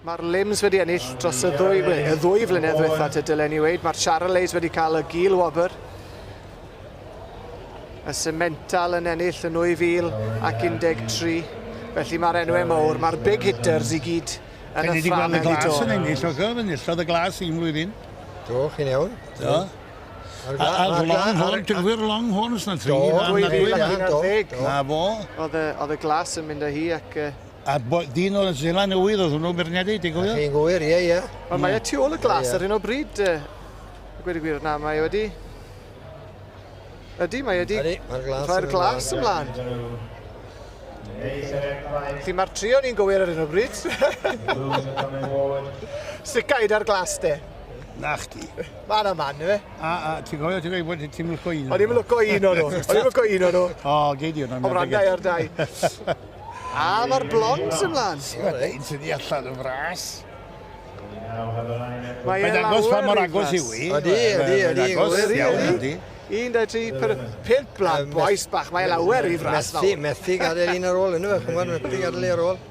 Mae'r Lims wedi ennill dros y ddwy, y ddwy flynedd ddiwetha te dylen ni weud. Mae'r Charolais wedi cael y gil wobr. Y Simmental yn ennill yn 2013. Felly mae'r enwau mawr, mae'r big hitters i gyd yn y ffrâm heddi to. Ni wedi gweld y glas yn ennill, o'ch enillodd y glas un flwyddyn. Do, chi'n iawn. Do. A'r Longhorn, ti'n gwybod Longhorns na tri? Do, 2011. Na fo. Oedd y glas yn mynd â hi ac A dyn o'r Seland Newydd oedd hwnnw beirniadu, ti'n cofio? Chi'n gywir, ie, ie. Wel, mae e tu ôl y glas ar hyn o bryd, gweud y gwir, na, mae e wedi... Ydy, mae e wedi... Ydy, mae'r glas. Rhoi'r glas ymlaen. Felly mae'r tri o'n i'n gywir ar hyn o bryd. Sicaid ar glas de. Na chdi. Mae yna man, ife? A, a ti'n cofio, ti'n gweud bod ti'n lwco un. O'n i'n lwco un o'n nhw. O'n i'n lwco un o'n nhw. O, gei di hwnna. Ond randau ar dau. A mae'r blonds ymlaen. Un sydd i allan y fras. Mae Mae'n dangos pa mor agos yw i. Ydy, ydy, ydy. Agos iawn, ydy. 1, 2, 3, 4, 5 blant, boes bach. Mae lawer i fras nawr. Methu, methu gadael un ar ôl, ynddo fe, chymod, methu gadael un ar ôl.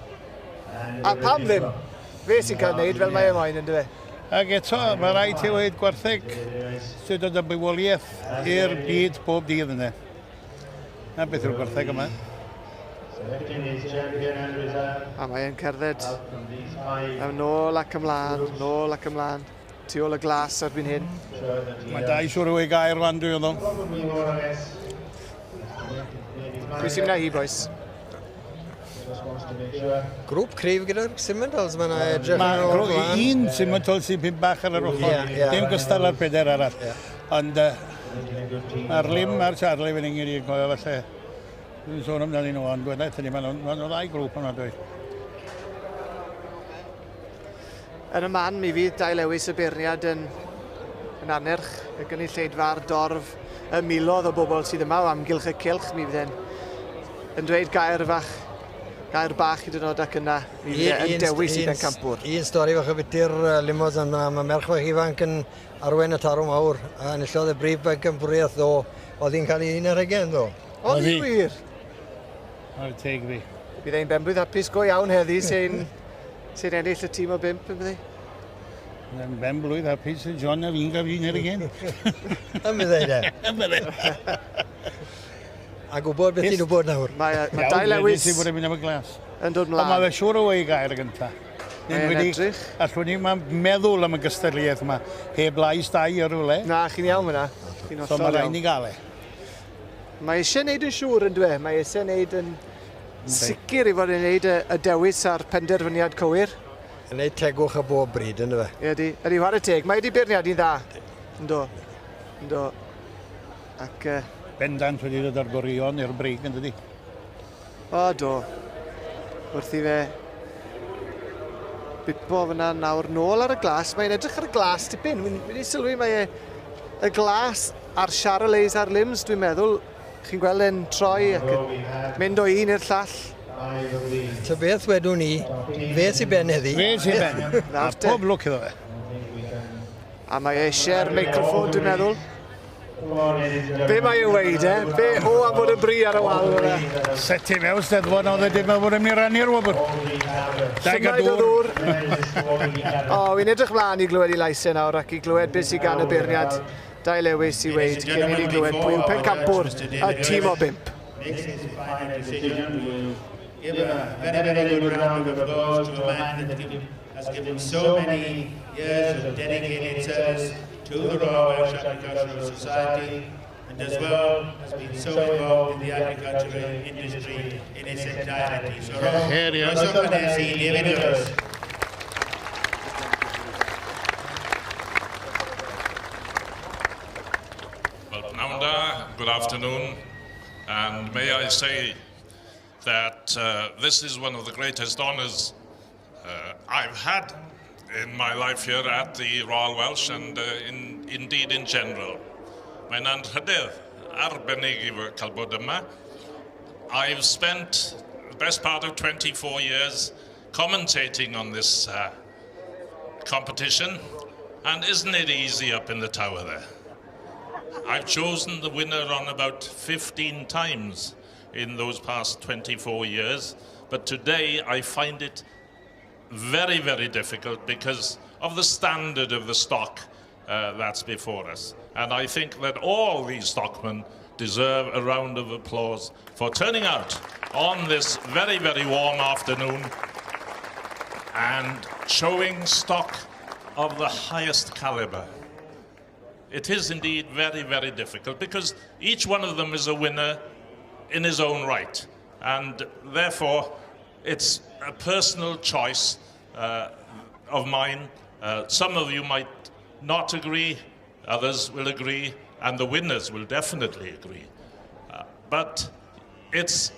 A pam ddim? Fe sy'n cael neud fel mae e moyn, ynddo fe? Ac eto, mae rhaid ti weud gwartheg sy'n dod â bywoliaeth i'r byd bob dydd yna. Na beth yw'r gwartheg yma. A mae e'n cerdded yn ôl ac ymlaen, nôl ac ymlaen, tu ôl y glas erbyn hyn. Mae dau siwr o ei gair fan dwi'n meddwl. Pwy sy'n mynd â hi, boys? Grŵp cryf gyda'r Simmentals, mae'n edrych yn ôl. Mae un Simmental sy'n pyn bach ar yr ochr, yeah, yeah. dim gystal â'r pedair arall. Yeah. Ond uh, mae'r Lim a'r Charlie fan hyn i'n cofio falle. Dwi'n sôn amdanyn nhw, ond wedyn ni, maen nhw'n ddau grŵp yma, dwi. Yn y man, mi fydd Dai Lewis y beirniad yn, yn anerch y gynulleidfa a'r dorf y milodd o bobl sydd yma o amgylch y cylch. Mi fydd e'n yn dweud gair fach, gair bach hyd yn oed ac yna mi fydd e yn dewis i bencampwr. Un stori fach o fiti'r limos am mae merch fach ifanc yn arwain y tarw mawr a enillodd y brif bencampwriaeth ddo. Oedd hi'n cael ei un ar hugain ddo. Oedd hi wir? Ar teg fi. Bydd ein benblwydd hapus go iawn heddi sy'n sy'n ennill y tîm o bump, yn byddi? Yn ben blwydd hapus i John a fi'n gael un ar hugain. Yn bydde de. Yn bydde. A gwybod beth ti'n gwybod nawr. Mae, mae Dai Lewis sy'n bod yn mynd am y glas. Yn dod mlaen. Ond mae fe siŵr o wei gair y gyntaf. Mae'n edrych. Allwn ni meddwl am y gystadleuaeth yma. Heb lais dau ar rhywle. Na, chi'n iawn fyna. Chi'n So mae rhaid ni gael e. Mae eisiau gwneud yn siŵr yn dwe. Mae eisiau gwneud yn sicr i fod yn gwneud y, y dewis a'r penderfyniad cywir. Yn gwneud tegwch a bob bryd, ynddo fe? Ydy, ydy, whare teg. Mae wedi beirniadu'n dda. Ynddo. Ynddo. Ac... Uh, Bendant wedi dod â'r goreuon i'r brig, yn dydi? O, do. Wrth i fe bipo fyna nawr nôl ar y glas. Mae'n edrych ar y glas tipyn. Wy'n wedi sylwi mae e, y glas a'r Charolais a'r limbs, dwi'n meddwl, chi'n gweld e'n troi ac yn mynd o un i'r llall. Ta beth wedwn ni, fe sy'n ben heddi. Fe sy'n ben. A pob lwc iddo fe. A mae eisiau'r meicroffon, dwi'n meddwl. Be mae e'n weud, e? Be o am fod yn bri ar y wal fyna? Set i mewn steddfod oedd e dim meddwl bod e'n mynd i rannu'r wobr. Llygaid o ddŵr. O, wi'n edrych mlaen i glywed i lais e nawr ac i glywed beth sydd gan y beirniad Dai Lewis i weud cyn i ni glywed pwy yw pencampwr y tîm o bump. Give a very, very good round of applause to a man that has given so many years of dedicated service to the Royal Welsh Agricultural Society and as well has been so involved in the agricultural industry in its entirety. So, croeso cynnes i David Lewis. Well, pnawn da, good afternoon, and may I say that uh, this is one of the greatest honours uh, I've had in my life here at the Royal Welsh and uh, in, indeed in general. Mae'n anrhydedd arbennig i cael bod yma. I've spent the best part of 24 years commentating on this uh, competition, and isn't it easy up in the tower there? I've chosen the winner on about 15 times in those past 24 years, but today I find it very, very difficult because of the standard of the stock that's before us. And I think that all these stockmen deserve a round of applause for turning out on this very, very warm afternoon and showing stock of the highest caliber. It is indeed very, very difficult because each one of them is a winner in his own right. And therefore, it's a personal choice of mine. Some of you might not agree, others will agree, and the winners will definitely agree. But it's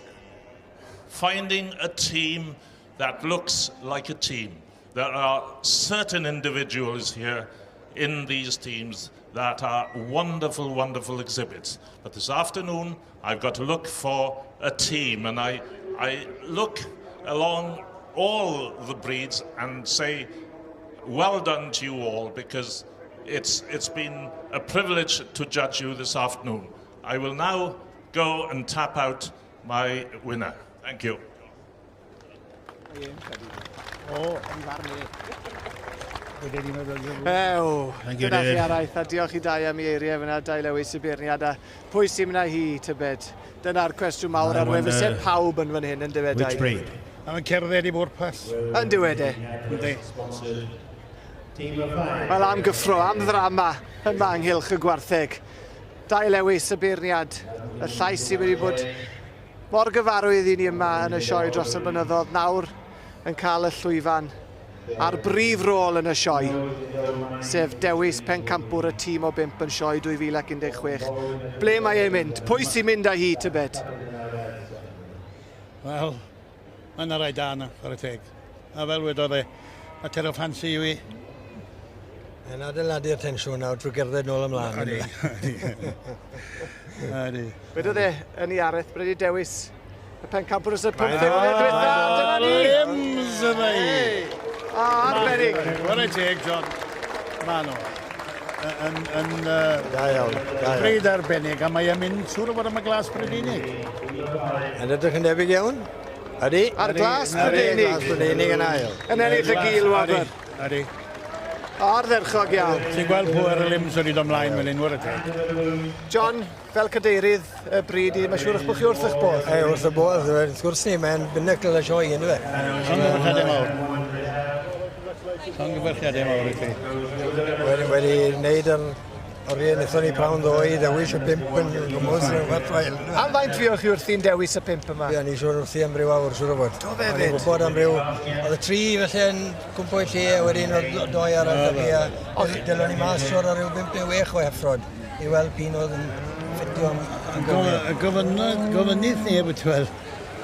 finding a team that looks like a team. There are certain individuals here in these teams that are wonderful, wonderful exhibits. But this afternoon, I've got to look for a team, and I look along all the breeds and say, well done to you all, because it's been a privilege to judge you this afternoon. I will now go and tap out my winner. Thank you. O, Ew, dyna chi araith, a diolch i Dai am ei eiriau fyna, Dai Lewis y beirniad, a pwy sy'n mynd â hi, tybed? Dyna'r cwestiwn mawr ar wefusau pawb yn fan hyn, yn dywed, Dai. Which breed? A mae'n cerdded i bwrpas. Yn dywed e. Yndi. Wel, am gyffro, am ddrama yma ynghylch y gwartheg. Dai Lewis y beirniad, y llais sydd wedi bod mor gyfarwydd i ni yma yn y sioe dros y blynyddoedd, nawr yn cael y llwyfan a'r brif rôl yn y sioe, sef dewis pencampwr y tîm o bump yn sioe 2016. Ble mae e'n mynd? Pwy sy'n mynd â hi, tybed? Wel, mae yna rai da yna, chwarae teg. A fel wedodd e, mater o ffansi yw i. Yn adeiladu'r tensiwn nawr drwy gerdded nôl ymlaen. Ydy. Ydy. Wedodd e yn ei araith, bod wedi dewis y pencampwr ys y 15 mlynedd diwetha. Dyna ni! Limbs yna i! O, arbennig! Chwarae teg, John. Ma nhw. Yn Da iawn, da iawn. Bryd arbennig, a mae e'n mynd siŵr o fod am y glas Brydeinig. Yn edrych yn debyg iawn. Ydy. A'r glas Ydy, Brydeinig. Glas Brydeinig yn ail. Yn ennill y gil wobr. Ydy. Ardderchog iawn. Ti'n gweld pwy ar y limbs wedi dod ymlaen fel un, chwarae teg. John, fel cadeirydd y bryd, mae'n siŵr eich bod chi wrth eich bodd. Ei, wrth y bodd, wrth gwrs ni, mae'n binnacle y sioe, ynddo fe? Llongyfarchiadau mawr. Llongyfarchiadau mawr i chi. Wedi wneud yr oriau wnaethon ni prawn ddoe i ddewis y bump yn gwmws yn werthwael. Am faint fuoch chi wrthi'n dewis y pump yma? Ie, ni siŵr wrthi am ryw awr, siŵr o fod. Do fe O'n i'n fyd? gwybod am ryw... Oedd y tri felly yn cwmpo i lle, a wedyn oedd doi arall a fi, a dylwn ni mas siŵr ar ryw bump neu wech o heffrod i weld p'un oedd yn ffitio yn gywir. Gofynydd neb, ti'n weld,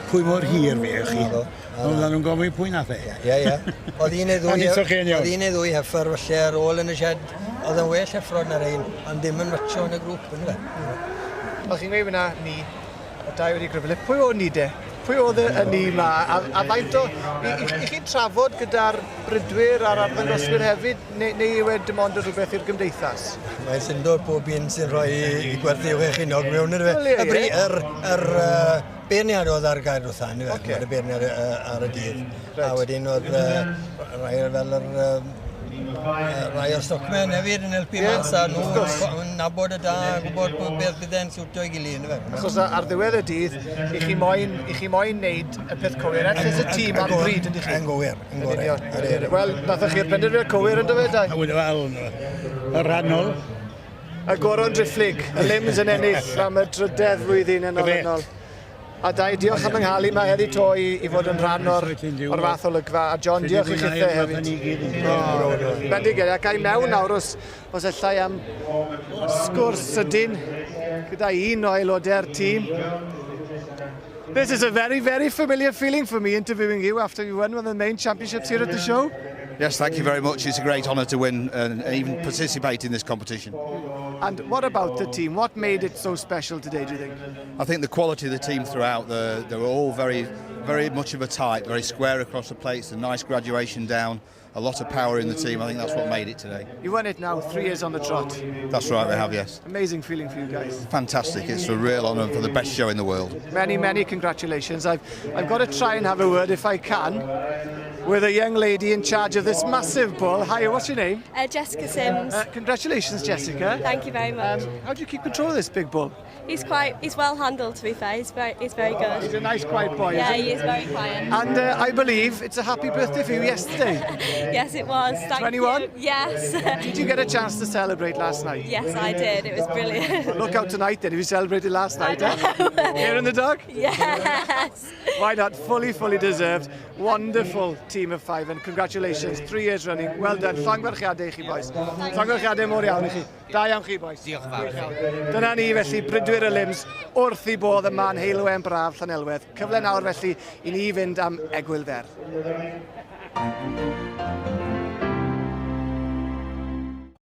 pwy mor hir fe chi. Ond oedden nhw'n gofyn pwy nath e. Ie, ie. Oedd un neu ddwy, Ond eto chi'n iawn. oedd un neu ddwy heffer felly ar ôl yn y shed. Oedd yn well heffrod na'r ein, ond ddim yn matcho yn y grŵp, yn fe. O'ch chi'n gweud fyna, ni, y dau wedi grybwyll. Pwy o'n ni de? Pwy oedd y ni ma? A faint o... I chi'n trafod gyda'r brydwyr a'r arddangoswyr hefyd, neu yw e dim ond yn rhywbeth i'r gymdeithas? Mae'n syndod pob un sy'n rhoi i gwerthu chwe cheiniog mewn yn fe. Wel, ie, Y bri, ie. yr beirniad oedd ar gair wrtha, yn fe. Ocê. Y beirniad ar y dydd. A wedyn oedd rai fel yr rai o'r stockmen hefyd yn helpu mas a nhw wrth gwrs. yn nabod y da, gwybod beth bydd e'n siwtio i gilydd, yn fe. Achos ar ddiwedd y dydd, i chi moyn neud y peth cywir, er lles y tîm a'r bryd, yndych chi? Yn gywir, yn Yn gywir. union. Ydy, ydy. Wel, nathoch chi'r penderfyniad cywir yn dyfe, Dai? A wedi, wel, y rhannol. Y Goron Driphlyg, y Limbs yn ennill am y drydedd flwyddyn yn Grêt. olynol. A Dai, diolch am yng nghael i yma heddi to i fod yn rhan o'r fath olygfa. A John, diolch i chithe hefyd. Bendigedig, ac ai mewn nawr os allai am sgwrs sydyn gyda un o aelodau'r tîm. This is a very, very familiar feeling for me interviewing you after you won one of the main championships here at the show. Yes, thank you very much. It's a great honour to win and even participate in this competition. And what about the team? What made it so special today, do you think? I think the quality of the team throughout, they were all very, very much of a type, very square across the plates, a nice graduation down, a lot of power in the team. I think that's what made it today. You won it now, 3 years on the trot. That's right, we have, yes. Amazing feeling for you guys. Fantastic. It's a real honour for the best show in the world. Many, many congratulations. I've got to try and have a word if I can. with a young lady in charge of this massive bull. Hi, what's your name? Jessica Sims. Congratulations, Jessica. Thank you very much. How do you keep control of this big bull? He's well handled, to be fair. He's very good. He's a nice, quiet boy. Yeah, isn't he is very quiet. And I believe it's a happy birthday for you yesterday. Yes, it was. Thank 21? you. Yes. Did you get a chance to celebrate last night? Yes, I did. It was brilliant. Look out tonight then, if you celebrated last night. Eh? Here in the dog? Yes. Why not? Fully, fully deserved. Wonderful team of five and congratulations. 3 years running. Well done. Llongyfarchiadau i chi, boys. Llongyfarchiadau mor iawn i chi. Da iawn chi, boys. Diolch yn fawr. Dyna ni felly, bridwyr y Lims wrth eu bodd yma yn Heulwen braf Llanelwedd. Cyfle nawr felly i ni fynd am egwyl fer.